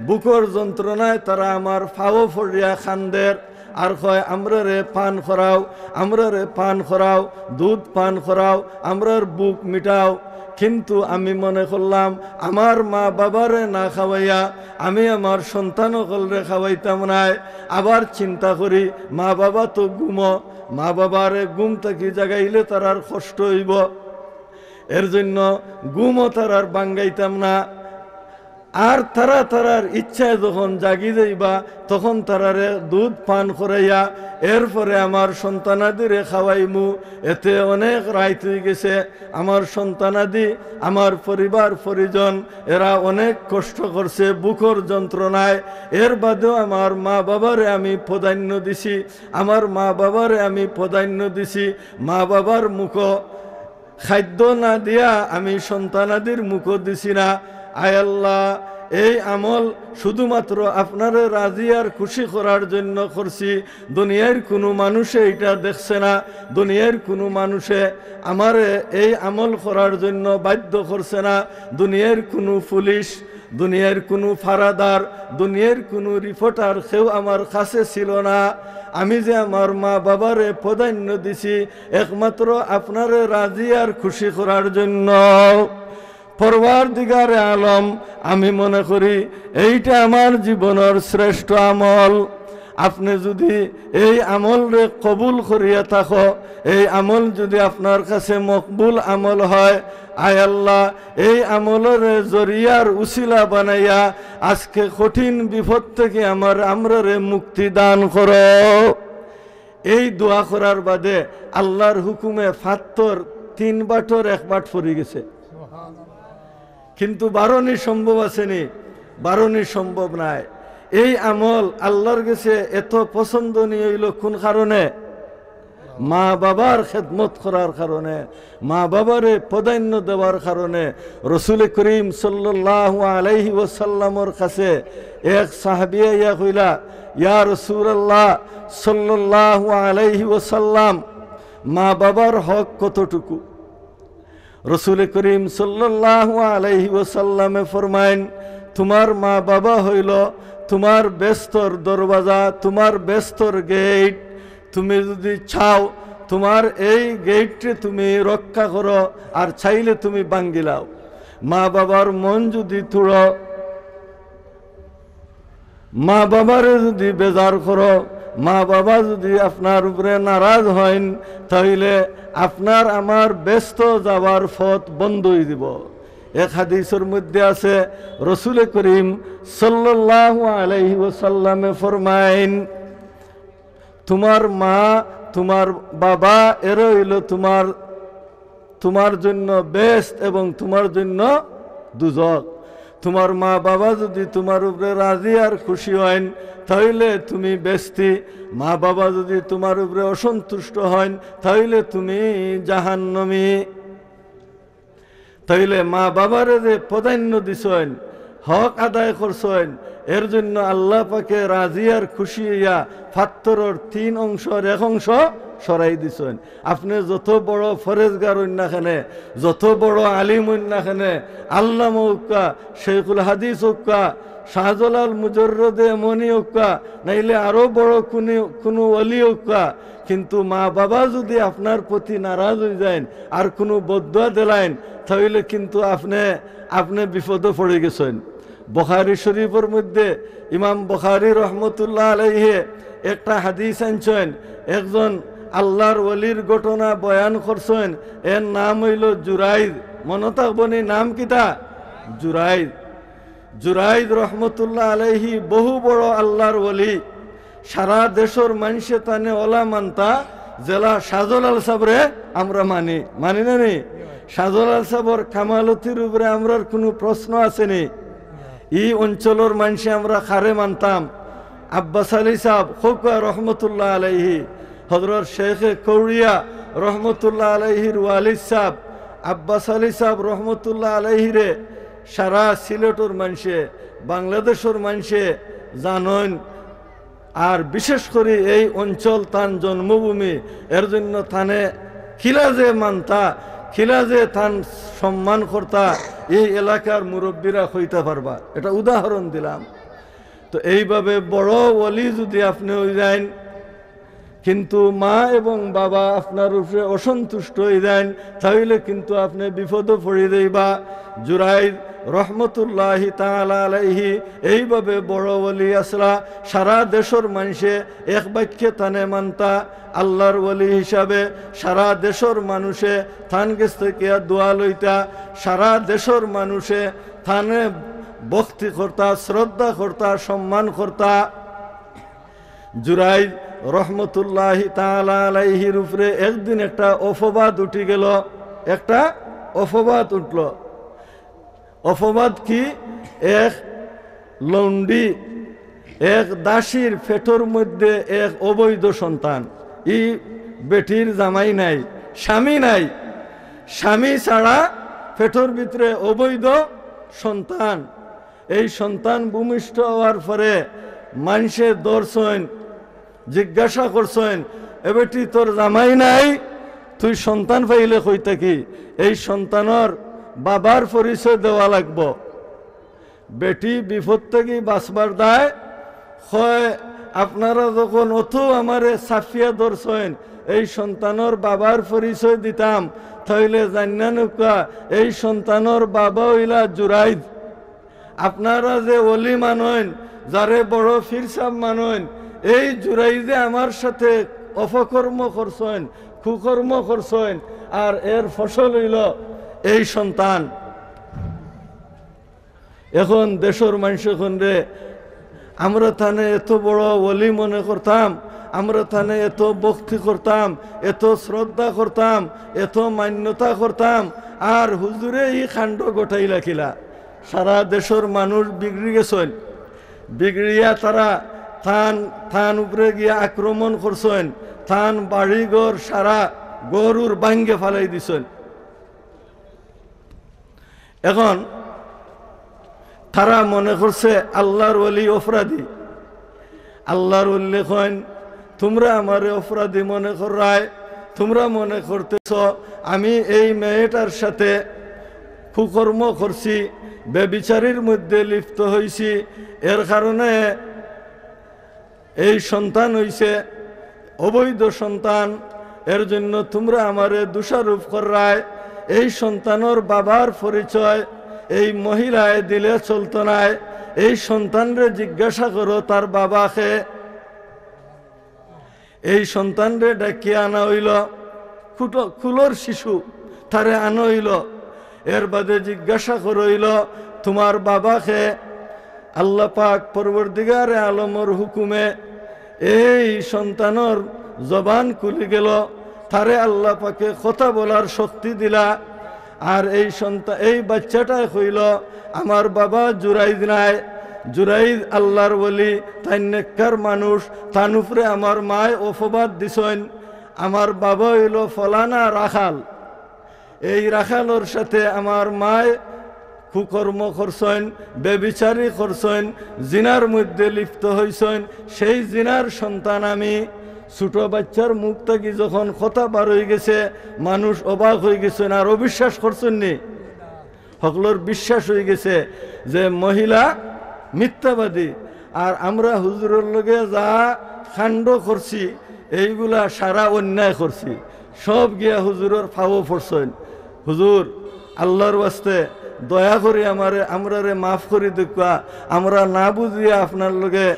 ভুকর যন্ত্রণায় তারা আমার পাও পড়িয়া কান্দের। আর কয়, "আমরারে পান করাও, আমরারে পান করাও, দুধ পান করাও, আমরার ভুক মিটাও।" কিন্তু আমি মনে করলাম, আমার মা বাবারে না খাওয়াইয়া আমি আমার সন্তান অকলরে খাওয়াইতাম নায়। আবার চিন্তা করি, মা বাবা তো ঘুমো, মা বাবারে ঘুম থাকি জাগাইলে তারার কষ্ট অইব। এর জন্য ঘুমও তারার ভাঙ্গাইতাম না। আর তারা তারার ইচ্ছায় যখন জাগি যাইবা, তখন তারারে দুধ পান করাইয়া এরপরে আমার সন্তানাদিরে খাওয়াইমু। এতে অনেক রাইত অই গেছে। আমার সন্তানাদি, আমার পরিবার পরিজন, এরা অনেক কষ্ট করছে, ভুকর যন্ত্রণায়। এর বাদেও আমার মা বাবারে আমি প্রাধান্য দিছি, আমার মা বাবারে আমি প্রাধান্য দিছি। মা বাবার মুখো খাদ্য না দিয়া আমি সন্তানাদির মুখো দিছি না। আয় আল্লাহ, এই আমল শুধুমাত্র আপনারে রাজি আর খুশি করার জন্য করছি। দুনিয়ার কুনু মানুষে ইটা দেখছে না, দুনিয়ার কুনু মানুষে আমারে এই আমল করার জন্য বাধ্য করছে না, দুনিয়ার কুনু পুলিশ, দুনিয়ার কুনু ফারাদার, দুনিয়ার কুনু রিপোর্টার কেউ আমার কাছে ছিল না। আমি যে আমার মা বাবারে প্রাধান্য দিছি একমাত্র আপনারে রাজি আর খুশি করার জন্য। পরওয়ারদিগারে আলম, আমি মনে করি এইটা আমার জীবনর শ্রেষ্ঠ আমল। আপনে যুদি এই আমলরে কবুল করিয়া থাকো, এই আমল যুদি আপনার কাছে মকবুল আমল হয়, আয় আল্লাহ, এই আমলরে জরিয়ার উসিলা বানাইয়া আজকে কঠিন বিপদ থাকি আমার, আমরারে মুক্তি দান করো। এই দোয়া করার বাদে আল্লাহর হুকুমে পাত্থর তিন বাটর এক বাট পড়ি গেছে। কিন্তু বারনি সম্ভব আছে নি? বারনি সম্ভব নায়। এই আমল আল্লাহর গেছে এত পছন্দনীয় অইল কোন কারণে? মা বাবার খেদমত করার কারণে, মা বাবারে প্রাধান্য দেওয়ার কারণে। রসুল করিম সাল্লাল্লাহু আলাইহি ওয়াসাল্লামর কাছে এক সাহাবী আইয়া কইলা, "ইয়া রাসূলুল্লাহ সাল্লাল্লাহু আলাইহি ওয়াসাল্লাম, মা বাবার হক কতটুকু?" রসুল করিম সাল্লাল্লাহু আলাইহি ওয়াসাল্লামে ফরমাইন, "তোমার মা বাবা হইল তোমার বেহেস্তর দরওয়াজা, তোমার বেহেস্তর গেইট। তুমি যুদি চাও তোমার এই গেইটরে তুমি রক্ষা করো, আর চাইলে তুমি ভাঙ্গিলাও। মা বাবার মন যুদি তুড়ো, মা বাবারে যুদি বেজার করো, মা বাবা যুদি আপনার উপরে নারাজ হইন, তাইলে আপনার আমার বেহেস্তো যাওয়ার পথ বন্ধ অইযিবো। এক হাদিসর মধ্যে আছে, রসুলে করিম সাল্লাল্লাহু আলাইহি ওয়াসাল্লামে ফরমাইন, তুমার মা, তুমার বাবা, এরা অইলো তুমার, তুমার জন্য বেহেস্ত এবং তুমার জন্য দুজখ। তুমার মা বাবা যুদি তুমার উপরে রাজি আর খুশি হইন, তাইলে তুমি বেহেস্তি। মা বাবা যুদি তুমার উপরে অসন্তুষ্ট হইন, তাইলে তুমি জাহান্নামী। তাইলে মা বাবারে যে প্রাধান্য দিছইন, হক আদায় করছইন, এর জন্য আল্লাহ পাকে রাজি আর খুশি অইয়া ফাত্তরর তিন অংশর এক অংশ সরাই দিছইন। আপনে যত বড় ফরেজগার অইন না কেনে, যত বড় আলিম অইন না কেনে, আল্লামা অউক্কা, শেখুল হাদিস অউক্কা, শাহজালাল মুজাররদে ইয়ামনি অউক্কা, নাইলে আরো বড় কুনি, কুনু ওলি অউক্কা, কিন্তু মা বাবা যুদি আপনার প্রতি নারাজ অইযাইন আর কুনু বদদোয়া দিলাইন, তাইলে কিন্তু আপনে, আপনে বিপদো পড়ি গেছইন। বুখারী শরীফর মধ্যে ইমাম বুখারী রহমতুল্লাহ আলাইহি একটা হাদিস আনছইন, একজন আল্লার ওলির ঘটনা বয়ান করছইন, এর নাম অইলো জুরাইজ। মনো থাকবো নি নাম কিতা? জুরাইজ। জুরাইজ রহমতুল্লাহ আলাইহি বহু বড় আল্লার ওলি। সারা দেশর মানষে তানে অলা মানতা, যেলা শাহজালাল সাবরে আমরা মানি, মানি না নি? শাহজালাল সাবর কামালতির উপরে আমরার কুনু প্রশ্ন আছে নি? ই অঞ্চলর মানষে আমরা কারে মানতাম? আব্বাস আলী সাব খোকা রহমতুল্লাহ আলাইহি, হজরত শেখে কৌড়িয়া রহমতুল্লাহ আলাইহির ওয়ালিদ সাব, আব্বাস আলী সাব রহমতুল্লাহ আলাইহিরে সারা সিলেটর মানষে, বাংলাদেশর মানষে জানইন। আর বিশেষ করি এই অঞ্চল তান জন্মভূমি, এর জন্য তানে কিলা যে মানতা, কিলা যে তান সম্মান করতা, এই এলাকার মুরব্বীরা কইতা পারবা। এটা উদাহরণ দিলাম। তো এইভাবে বড় ওলি যুদি আপনে অইযাইন, কিন্তু মা এবং বাবা আপনার উপরে অসন্তুষ্ট অইযাইন, তাইলে কিন্তু আপনে বিপদো পড়ি যাইবা। জুরাইজ রহমতুল্লাহি তাআলা আলাইহি এইভাবে বড় ওলি আছলা, সারা দেশর মানষে এক বাক্যে তানে মানতা আল্লার ওলি হিসাবে, সারা দেশর মানষে তান গেছ থাকিয়া দোয়া লইতা, সারা দেশর মানষে তানে ভক্তি করতা, শ্রদ্ধা করতা, সম্মান করতা। জুরাইজ রহমতুল্লাহি তাআলা আলাইহির উপরে একদিন একটা অপবাদ উঠি গেল, একটা অপবাদ উঠল। অপবাদ কি? এক লৌন্ডি, এক দাসীর পেটর মধ্যে এক অবৈধ সন্তান। ই বেটির জামাই নাই, স্বামী নাই, স্বামী ছাড়া পেটর ভিতরে অবৈধ সন্তান। এই সন্তান ভূমিষ্ঠ হওয়ার পরে মানষে ধরছইন, জিজ্ঞাসা করছইন, "এ বেটি, তোর জামাই নাই, তুই সন্তান পাইলে কই থাকি?" এই সন্তানর বাবার পরিচয় দেওয়া লাগবো। বেটি বিপদ থাকি বাঁচবার দায় কয়, "আপনারা যখন অত আমারে চাপিয়া ধরছইন, এই সন্তানর বাবার পরিচয় দিতাম, তাইলে জানিয়া নেউক্কা এই সন্তানর বাবা অইলা জুরাইজ। আপনারা যে ওলি মানইন, যারে বড় পীর সাব মানইন, এই জুরাইজে আমার সাথে অপকর্ম করছইন, কুকর্ম করছইন, আর এর ফসল অইল এই সন্তান।" এখন দেশর মানষে কইন রে, আমরা তানে এত বড় ওলি মনে করতাম, আমরা তানে এত ভক্তি করতাম, এত শ্রদ্ধা করতাম, এত মান্যতা করতাম, আর হুজুরে ই কাণ্ড ঘটাইলা কিলা? সারা দেশর মানুষ বিগড়ি গেছইন, বিগড়িয়া তারা তান, তান উপরে গিয়া আক্রমণ করছইন, তান বাড়িঘর সারা গরুর ভাঙ্গে ফালাই দিছইন। এখন তারা মনে করছে আল্লার ওলি অপরাধী। আল্লার ওলি কইন, "তুমরা আমারে অপরাধী মনে কররায়, তুমরা মনে করতেছ আমি এই মেয়েটার সাথে কুকর্ম করছি, ব্যভিচারীর মধ্যে লিপ্ত হইছি, এর কারণে এই সন্তান অইছে অবৈধ সন্তান, এর জন্য তুমরা আমারে দোষারোপ কররায়।" এই সন্তানর বাবার পরিচয় এই মহিলায় দিলে চলতো নায়। এই সন্তানরে জিজ্ঞাসা করো তার বাবা কে। এই সন্তানরে ডাকিয়া আনা অইলো, কুলো-, কুলোর শিশু, তারে আনা অইলো। এর বাদে জিজ্ঞাসা করা অইলো, "তুমার বাবা কে?" আল্লাহ পাক পরওয়ারদিগারে আলমর হুকুমে এই সন্তানর জবান খুলি গেলো, তারে আল্লাহ পাকে কথা বলার শক্তি দিলা। আর এই সন্তা-, এই বাইচ্চাটায় কইলো, "আমার বাবা জুরাইদ নায়, জুরাইদ আল্লাহর ওলি, তাইন নেককার মানুষ, তান উপরে আমার মায় অপবাদ দিছইন। আমার বাবা অইলো ফলানা রাখাল। এই রাখালর সাথে আমার মায় কুকর্ম করছইন, ব্যভিচারী করছইন, জিনার মধ্যে লিপ্ত হইছইন, সেই জিনার সন্তান আমি।" ছোট বাইচ্চার মুখ থাকি যখন কথা বার অই গেছে, মানুষ অবাক অই গেছইন, আর অবিশ্বাস করছইন নি। হকলর বিশ্বাস অই গেছে যে মহিলা মিথ্যাবাদী। আর আমরা হুজুরর লগে যা কাণ্ড করছি, এইগুলা সারা অন্যায় করছি, সব গিয়া হুজুরর পাও পড়ছইন। "হুজুর, আল্লাহর ওয়াস্তে দয়া করি আমারে, আমরারে মাফ করি দেউক্কা, আমরা না বুঝিয়া আপনার লগে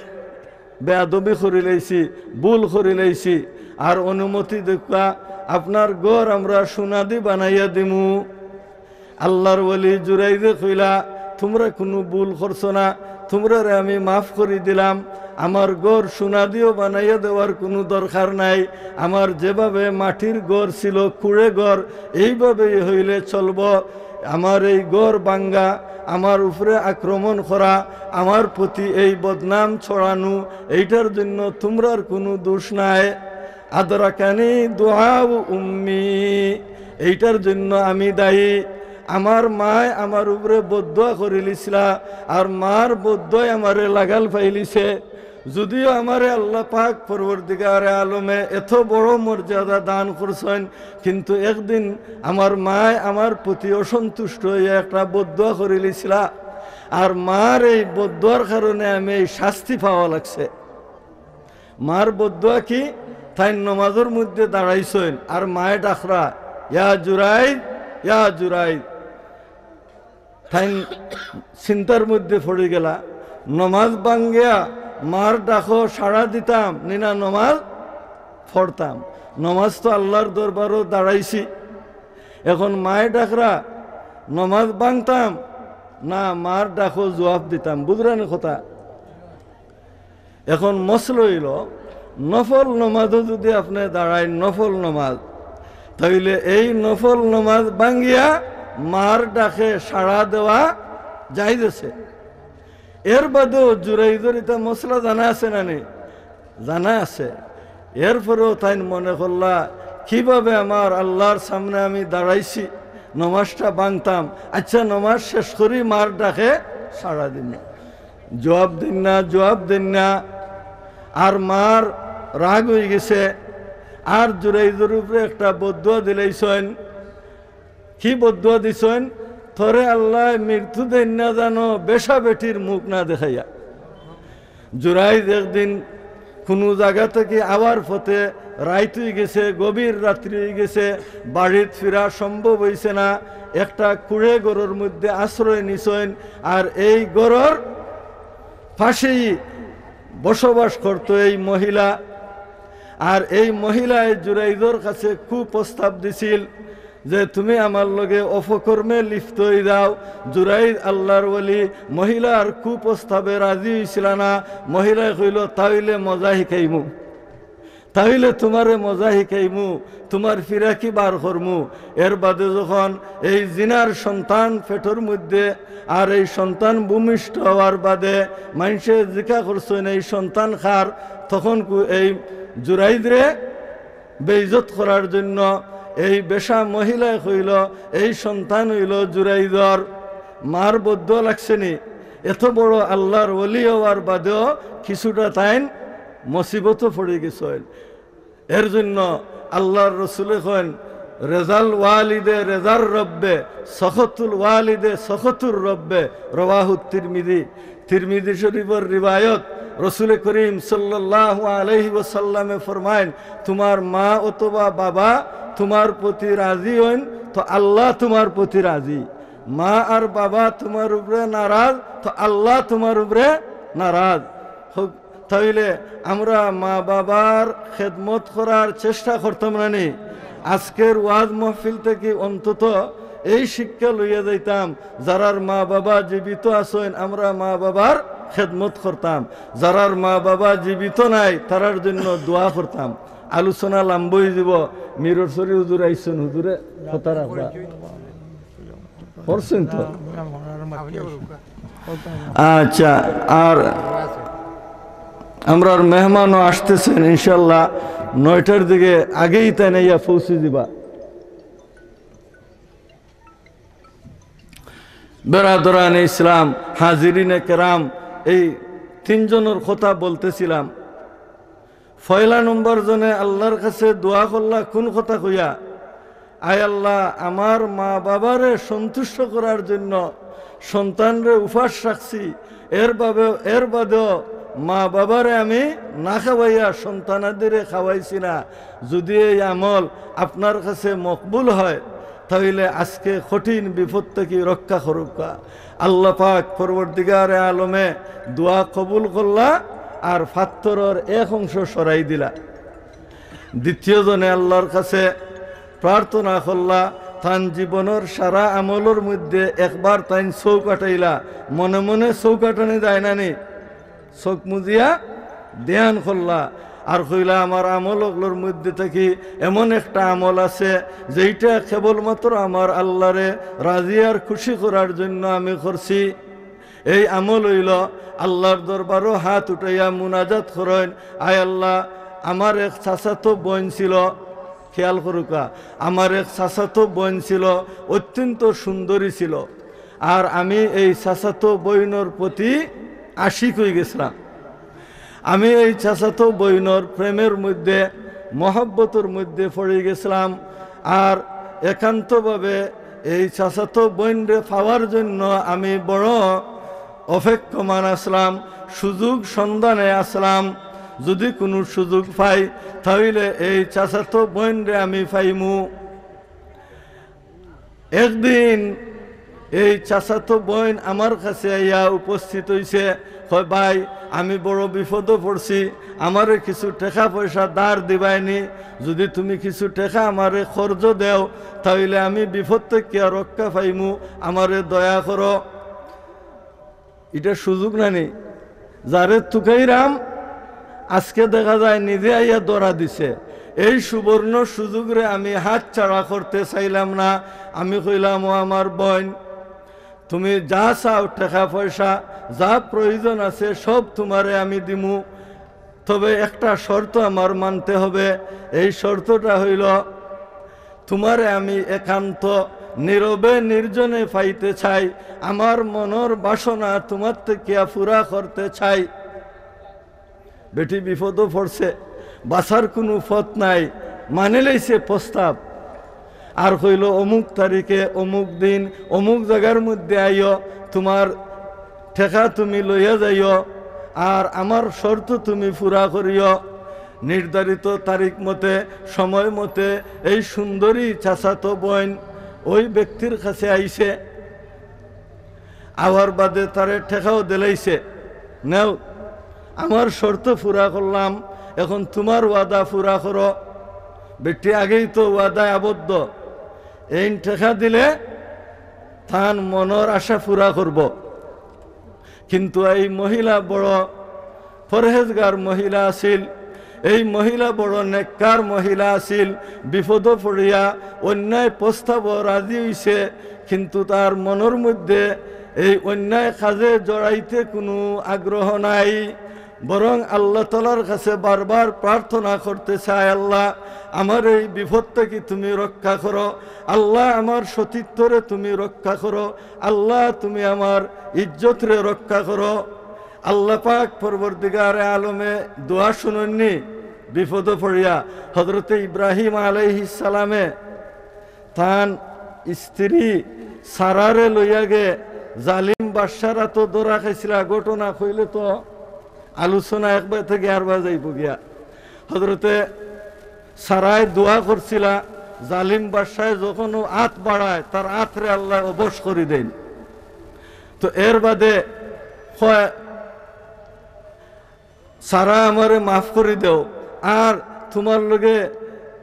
বেয়াদবি করি লাইছি, ভুল করি লাইছি, আর অনুমতি দেউক্কা, আপনার ঘর আমরা সোনাদি বানাইয়া দিমু।" আল্লাহর ওলি জুরাইদে কইলা, "তুমরা কুনু ভুল করছো না, তুমরারে আমি মাফ করি দিলাম। আমার ঘর সোনাদিও বানাইয়া দেওয়ার কুনু দরকার নাই। আমার যেভাবে মাটির ঘর ছিল, কুড়ে ঘর, এইভাবেই হইলে চলবো। আমার এই ঘর ভাঙ্গা, আমার উপরে আক্রমণ করা, আমার প্রতি এই বদনাম ছড়ানো, এইটার জন্য তুমরার কুনু দোষ নাই।" আদরাকানি দুআউ উম্মি, এইটার জন্য আমি দায়ী। আমার মায় আমার উপরে বদদোয়া করিলিছিলা, আর মার বদদোয়ায় আমারে লাগাল পাইলিছে। যদিও আমারে আল্লাহ পাক পরওয়ারদিগারে আলমে এত বড় মর্যাদা দান করছইন, কিন্তু একদিন আমার মায় আমার প্রতি অসন্তুষ্ট অইয়া একটা বদদোয়া করিলিছিলা, আর মার এই বদদোয়ার কারণে আমি এই শাস্তি পাওয়া লাগছে। মার বদদোয়া কি? তাইন নমাজর মধ্যে দাঁড়াইছইন, আর মায় ডাকরা, "ইয়া জুরাইদ, ইয়া জুরাইদ।" তাইন চিন্তার মধ্যে পড়ি গেলা, "নমাজ ভাঙ্গিয়া মার ডাকো সাড়া দিতাম নি না নমাজ পড়তাম? নমাজ তো আল্লাহর দরবারো দাঁড়াইছি, এখন মায় ডাকরা, নমাজ ভাঙতাম না মার ডাকো জবাব দিতাম?" বুঝরা নি কথা? এখন মসলা অইলো, নফল নমাজও যদি আপনে দাঁড়াইন, নফল নমাজ, তাইলে এই নফল নমাজ ভাঙ্গিয়া মার ডাকে সাড়া দেওয়া জায়েজ আছে। এর বাদেও জুরাইদর ইতা মসলা জানা আছে না নি? জানা আছে। এরপরেও তাইন মনে করলা, "কিভাবে আমার আল্লাহর সামনে আমি দাঁড়াইছি, নমাজটা ভাঙতাম, আচ্ছা, নমাজ শেষ করি মার ডাকে সাড়া দিমু।" জবাব দেইন না, জবাব দেইন না। আর মার রাগ অই গেছে, আর জুরাইদর উপরে একটা বদদোয়া দিলাইছইন। কি বদদোয়া দিছইন? "তোরে আল্লায় মৃত্যু দেইন না জানো, বেশ্যা বেটির মুখ না দেখাইয়া।" জুরাইদ একদিন কুনু জাগা থাকি আওয়ার পথে রাইত অই গেছে, গভীর রাত্রি অই গেছে, বাড়িত ফিরা সম্ভব অইছে না। একটা কুড়ে ঘরর মধ্যে আশ্রয় নিছইন, আর এই ঘরর পাশেই বসবাস করতো এই মহিলা। আর এই মহিলায় জুরাইদর কাছে কুপ্রস্তাব দিছিল যে, "তুমি আমার লগে অপকর্মে লিপ্ত অই যাও।" জুরাইদ আল্লাহর ওলি, মহিলার কুপ্রস্তাবে রাজি অইছিলা না। মহিলায় কইলো, "তাইলে মজা হিকাইমু, তাইলে তুমারে মজা হিকাইমু, তুমার ফিরাকি বার করমু।" এর বাদে যখন এই জিনার সন্তান পেটর মধ্যে, আর এই সন্তান ভূমিষ্ঠ অওয়ার বাদে মাইনষে জিকা করছইন, "এই সন্তান কার?" তখন কু-, এই জুরাইদরে বেইজ্জত করার জন্য এই বেশ্যা মহিলায় কইলো, "এই সন্তান অইলো জুরাইদর।" মার বদদোয়া লাগছে নি? এত বড় আল্লাহর ওলি অওয়ার বাদেও কিছুটা তাইন মুসিবতো পড়ি গেছইন। এর জন্য আল্লাহর রসুলে কইন, "রেজাল ওয়ালিদে রেজার রব্বে, সখতুল ওয়ালিদে সখতুর রব্বে।" রওয়াহু তিরমিজি। তিরমিজি শরীফর রিওয়ায়ত। রসুলে করিম সাল্লাল্লাহু আলাইহি ওয়াসাল্লামে ফরমাইন, "তুমার মা অথবা বাবা তুমার প্রতি রাজি অইন, তো আল্লাহ তুমার প্রতি রাজি।" মা আর বাবা তুমার উপরে নারাজ, তো আল্লাহ তুমার উপরে নারাজ। হউক, তাইলে আমরা মা বাবার খেদমত করার চেষ্টা করতাম না নি? আজকের ওয়াজ মাহফিল থাকি অন্তত এই শিক্ষা লইয়া যাইতাম, যারার মা বাবা জীবিত আছইন, আমরা মা বাবার খেদমত করতাম, যারার মা বাবা জীবিত নাই, তারার জন্য দোয়া করতাম। আলোচনা লম্বা অইযিবো। মিরর শরীফ হুজুর আইছইন, হুজুরে কথা রাখবা। করছেন তো? আচ্ছা, আর আমরার মেহমানও আসতেছেন ইনশাল্লাহ, নয়টার দিকে আগেই তাইন আইয়া পৌঁছে দিবা। বেরাদরানে ইসলাম, হাজিরিনে কেরাম, এই তিনজনর কথা বলতেছিলাম। পয়লা নম্বর জনে আল্লাহর কাছে দোয়া করলা কোন কথা কইয়া? "আয় আল্লাহ, আমার মা বাবারে সন্তুষ্ট করার জন্য সন্তানরে উপাস রাখছি, এর বাবে, এর বাদেও মা বাবারে আমি না খাওয়াইয়া সন্তানাদিরে খাওয়াইছি না। যদি এই আমল আপনার কাছে মকবুল হয়, তাহলে আজকে কঠিন বিপদ থাকি রক্ষা করুক্কা।" আল্লাহ পাক পরওয়ারদিগারে আলমে দোয়া কবুল করলা আর পাত্থরর এক অংশ সরাই দিলা। দ্বিতীয় জনে আল্লাহর কাছে প্রার্থনা করলা, তান জীবনর সারা আমলর মধ্যে একবার তাইন চউখ আটাইলা, মনে মনে চউখ আটানি যায় না নি? চউখ মুজিয়া ধ্যান করলা, আর কইলা, "আমার আমল অকলর মধ্যে থাকি এমন একটা আমল আছে, যেইটা কেবলমাত্র আমার আল্লাহরে রাজি আর খুশি করার জন্য আমি করছি।" এই আমল অইলো আল্লাহর দরবারো হাত উঠাইয়া মুনাজাত করইন, "আয় আল্লাহ, আমার এক চাচাতো বইন ছিল", খেয়াল করুক্কা, "আমার এক চাচাতো বইন ছিল, অত্যন্ত সুন্দরী ছিল, আর আমি এই চাচাতো বইনর প্রতি আশিক অইগেছিলাম। আমি এই চাচাতো বইনর প্রেমের মধ্যে, মহব্বতর মধ্যে পড়ি গেছিলাম, আর একান্তভাবে এই চাচাতো বইনরে পাওয়ার জন্য আমি বড় অপেক্ষমান আছলাম, সুযোগ সন্ধানে আছলাম। যদি কুনু সুযোগ পাই, তাইলে এই চাচাতো বইনরে আমি পাইমু।" একদিন এই চাচাতো বইন আমার কাছে আইয়া উপস্থিত অইছে, কয়, "ভাই, আমি বড় বিপদো পড়ছি, আমারে কিছু টেকা পয়সা ধার দিবায়নি, যদি তুমি কিছু টেকা আমারে কর্জ দেও, তাইলে আমি বিপদ থাকিয়া রক্ষা পাইমু, আমারে দয়া করো।" ইটা সুযোগ না নি? যারে তুকাইরাম, আজকে দেখা যায় নিজে আইয়া ধরা দিছে। এই সুবর্ণ সুযোগরে আমি হাতছাড়া করতে চাইলাম না। আমি কইলাম, "ও আমার বইন, তুমি যা চাও, টেকা পয়সা, যা প্রয়োজন আছে, সব তুমারে আমি দিমু। তবে একটা শর্ত আমার মানতে হবে। এই শর্তটা অইলো, তুমারে আমি একান্ত নীরবে নির্জনে পাইতে চাই, আমার মনর বাসনা তুমার থাকিয়া পুরা করতে চাই।" বেটি বিপদো পড়ছে, বাঁচার কুনু পথ নাই, মানিলাইছে প্রস্তাব। আর কইলো, "অমুক তারিখে, অমুক দিন, অমুক জাগার মধ্যে আইও, তুমার টেকা তুমি লইয়া যাইও, আর আমার শর্ত তুমি পুরা করিও।" নির্ধারিত তারিখ মতে, সময় মতে এই সুন্দরী চাচাতো বইন ওই ব্যক্তির কাছে আইছে। আওয়ার বাদে তারে টেকাও দিলাইছে, "নেও, আমার শর্ত পুরা করলাম, এখন তুমার ওয়াদা পুরা করো।" বেটি আগেই তো ওয়াদায় আবদ্ধ, এইন টেকা দিলে তান মনর আশা পুরা করবো। কিন্তু এই মহিলা বড় পরহেজগার মহিলা আছিল, এই মহিলা বড় নেককার মহিলা আছিল। বিপদো পড়িয়া অন্যায় প্রস্তাবো রাজি অইছে, কিন্তু তার মনর মধ্যে এই অন্যায় কাজে জড়াইতে কুনু আগ্রহ নাই। বরং আল্লাহ তাআলার কাছে বারবার প্রার্থনা করতে চায়, "আল্লাহ, আমার এই বিপদ থাকি তুমি রক্ষা করো, আল্লাহ, আমার সতীত্বরে তুমি রক্ষা করো, আল্লাহ, তুমি আমার ইজ্জতরে রক্ষা করো।" আল্লাহ পাক পরওয়ারদিগারে আলমে দোয়া শুনইননি? বিপদো পড়িয়া হযরতে ইব্রাহিম আলাইহিস সালামে তান স্ত্রী সারারে লইয়া গে জালিম বাদশার আতো ধরা খাইছিলা, ঘটনা কইলে তো আলোচনা একবার থাকি আরবার যাইবো গিয়া। হযরতে সারায় দোয়া করছিলা, জালিম বাদশায় যখন ও আত বাড়ায়, তার আতরে আল্লায় অবশ করি দেইন। তো এর বাদে কয়, "সারা, আমারে মাফ করি দেও, আর তুমার লগে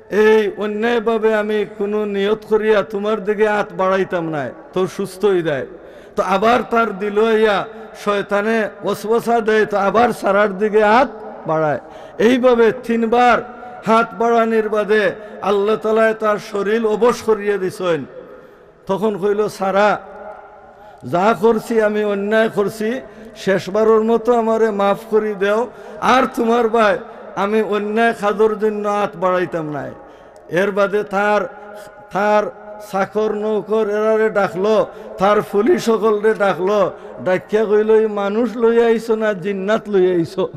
এই অন্যায়ভাবে আমি কুনু নিয়ত করিয়া তুমার দিকে আত বাড়াইতাম নায়।" তো সুস্থ অই যায়। তো আবার তার দিলো আইয়া শয়তানে ওয়াসওয়াসা দেয়, তো আবার সারার দিকে আত বাড়ায়। এইভাবে তিনবার আত বাড়ানির বাদে আল্লাহ তাআলায় তার শরীল অবশ করিয়া দিছইন। তখন কইলো, "সারা, যা করছি আমি অন্যায় করছি, শেষবারর মতো আমারে মাফ করি দেও, আর তুমার বায় আমি অন্যায় কাজর জন্য আত বাড়াইতাম নায়।" এর বাদে তার, তার চাকর নৌকর এরারে ডাকলো, তার পুলিশ অকলরে ডাকলো, ডাকিয়া কইলো, "ই মানুষ লইয়া আইছো না জিন্নাত লইয়া আইছো?"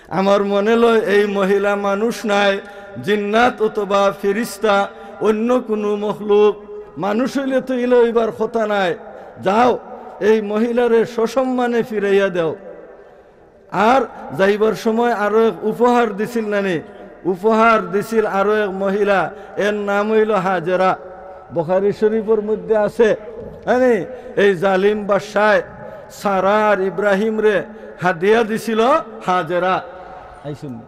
আমার মনে লয় এই মহিলা মানুষ নায়, জিন্নাত অথবা ফিরিস্তা, অন্য কুনু মখলুক। মানুষ অইলে তো ইলা অইবার কথা নায়। যাও, এই মহিলারে সসম্মানে ফিরাইয়া দেও। আর যাইবার সময় আরো এক উপহার দিছিল নানি, উপহার দিছিল আরো এক মহিলা, এর নাম অইলো হাজেরা। বুখারী শরীফর মধ্যে আছে, জানি, এই জালিম বাদশায় সারা আর ইব্রাহিমরে হাদিয়া দিছিল হাজেরা। আইছইন নি?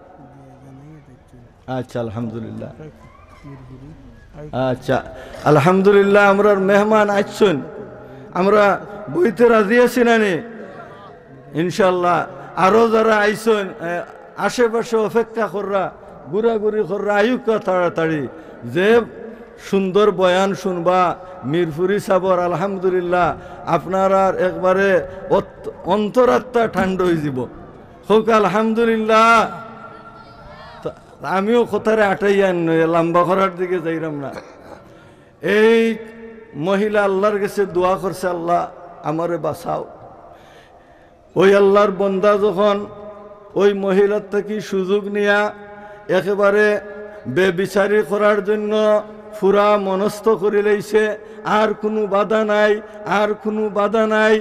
আচ্ছা, আলহামদুলিল্লাহ। আচ্ছা, আলহামদুলিল্লাহ, আমরার মেহমান আইছইন, আমরা বইতে রাজি আছি নানি? ইনশাআল্লাহ, আরো যারা আইছইন, এ, আশেপাশে অপেক্ষা কররা, ঘুরাঘুরি কররা, আউক্কা তাড়াতাড়ি। যে সুন্দর বয়ান শুনবা মিরপুরি সাবর, আলহামদুলিল্লাহ, আপনারার একবারে অত-, অন্তরাত্মা ঠান্ডা অই যিবো। কউক্কা আলহামদুলিল্লাহ। তো আমিও কথারে আটাইয়া আনইন, লম্বা করার দিকে যাইরাম না। এই মহিলা আল্লাহর গেছে দোয়া করছে, "আল্লাহ, আমারে বাঁচাও।" ওই আল্লাহর বন্দা যখন ওই মহিলার থাকি সুযোগ নিয়া একেবারে বেবিচারি করার জন্য পুরা মনস্থ করি লাইছে, আর কুনু বাধা নাই, আর কুনু বাধা নাই,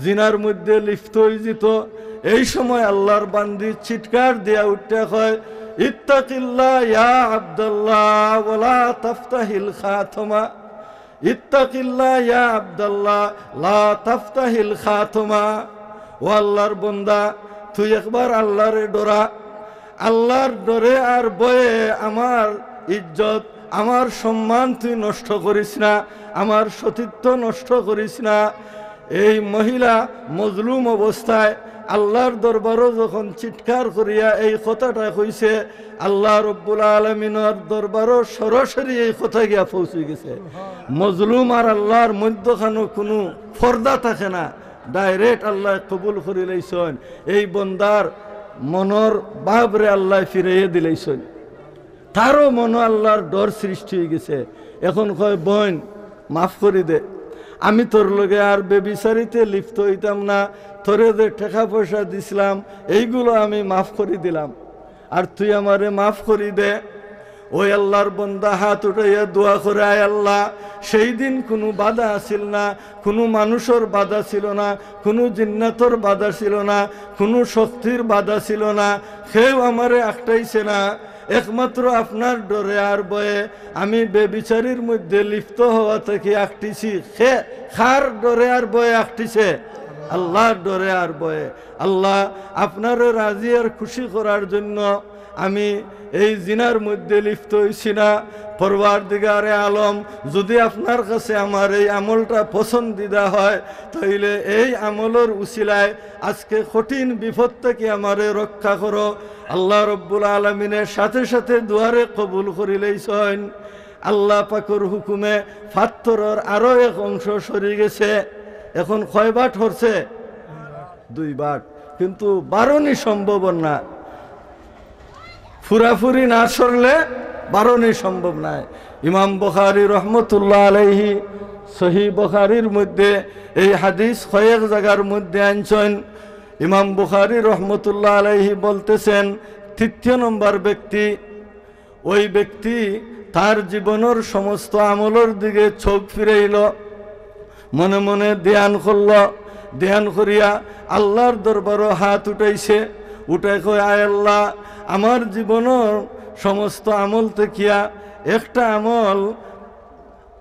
জিনার মধ্যে লিপ্ত অই যিতো। এই সময় আল্লাহর বান্দি চিৎকার দিয়া উঠিয়া কয়, "ইত্তাকিল্লাহ ইয়া আব্দাল্লাহ, ওয়ালা তাফতাহিল খাতমা।" ইত্তাকিল্লাহ ইয়া আব্দাল্লাহ, লা তাফতাহিল খাতমা। ও আল্লাহর বন্দা, তুই একবার আল্লাহরে ডরা। আল্লাহর ডরে আর ভয়ে আমার ইজ্জত, আমার সম্মান তুই নষ্ট করিস না, আমার সতীত্ব নষ্ট করিস না। এই মহিলা মজলুম অবস্থায় আল্লাহর দরবারো যখন চিৎকার করিয়া এই কথাটা কইছে, আল্লাহ রব্বুল আলামিনর দরবারো সরাসরি এই কথা গিয়া পৌঁছি গেছে। মজলুম আর আল্লাহর মধ্যখানো কুনু পর্দা থাকে না, direct আল্লায় কবুল করি লাইছইন। এই বন্দার মনর ভাবরে আল্লায় ফিরাইয়া দিলাইছইন। তারও মনো আল্লাহর ডর সৃষ্টি অই গেছে। এখন কয়, "বইন, মাফ করি দে, আমি তোর লগে আর বেবিচারিতে লিপ্ত অইতাম না, তোরে যে টেকা পয়সা দিছলাম, এইগুলো আমি মাফ করি দিলাম, আর তুই আমারে মাফ করি দে।" ওই আল্লাহর বন্দা হাত উঠাইয়া দোয়া করে, "আয় আল্লাহ, সেই দিন কুনু বাধা আছিল না, কুনু মানুষর বাধা ছিল না, কুনু জিন্নাতর বাধা ছিল না, কুনু শক্তির বাধা ছিল না, কেউ আমারে আটকাইছে না, একমাত্র আপনার ডরে আর ভয়ে আমি বেবিচারির মধ্যে লিপ্ত হওয়া থাকি আটকিছি।" কে, কার ডরে আর ভয়ে আটকিছে? আল্লাহর ডরে আর ভয়ে। আল্লাহ, আপনারে রাজি আর খুশি করার জন্য আমি এই জিনার মধ্যে লিপ্ত অইছি না। পরওয়ারদিগারে আলম, যদি আপনার কাছে আমার এই আমলটা পছন্দিদা হয়, তাইলে এই আমলর উসিলায় আজকে কঠিন বিপদ থাকি আমারে রক্ষা করো। আল্লাহ রব্বুল আলামিনে সাথে সাথে দোয়ারে কবুল করি লাইছইন। আল্লাহ পাকর হুকুমে পাত্থরর আরো এক অংশ সরি গেছে। এখন কয় বাট হরছে? দুই বাট। কিন্তু বারনি সম্ভব না। পুরাপুরি না সরলে বারনি সম্ভব নায়। ইমাম বুখারী রহমতুল্লাহ আলাইহি সহিহ বুখারীর মধ্যে এই হাদিস কয়েক জাগার মধ্যে আনছইন। ইমাম বুখারী রহমতুল্লাহ আলাইহি বলতেছেন, তৃতীয় নম্বর ব্যক্তি, ওই ব্যক্তি তার জীবনর সমস্ত আমলর দিকে চোখ ফিরাইল, মনে মনে ধ্যান করল, ধ্যান করিয়া আল্লাহর দরবারো হাত উঠাইছে, উঠাই কয়, "আয় আল্লাহ, আমার জীবনর সমস্ত আমল থাকিয়া একটা আমল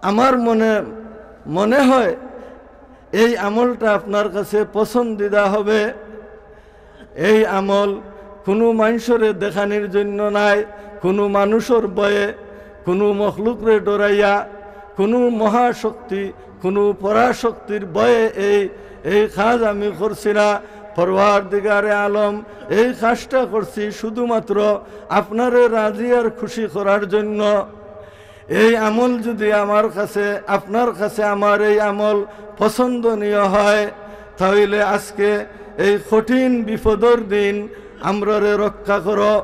আমার মনে মনে হয় এই আমলটা আপনার কাছে পছন্দিদা হবে। এই আমল কোনো মানুষরে দেখানির জন্য নায়, কোনো মানুষর ভয়ে, কোনো মখলুকরে ডরাইয়া, কোনো মহাশক্তি, কোনো পরাশক্তির ভয়ে এই এই কাজ আমি করছি না। পরওয়ারদিগারে আলম, এই কাজটা করছি শুধুমাত্র আপনারে রাজি আর খুশি করার জন্য। এই আমল যদি আমার কাছে, আপনার কাছে আমার এই আমল পছন্দনীয় হয়, তাহলে আজকে এই কঠিন বিপদর দিন আমরারে রক্ষা করো।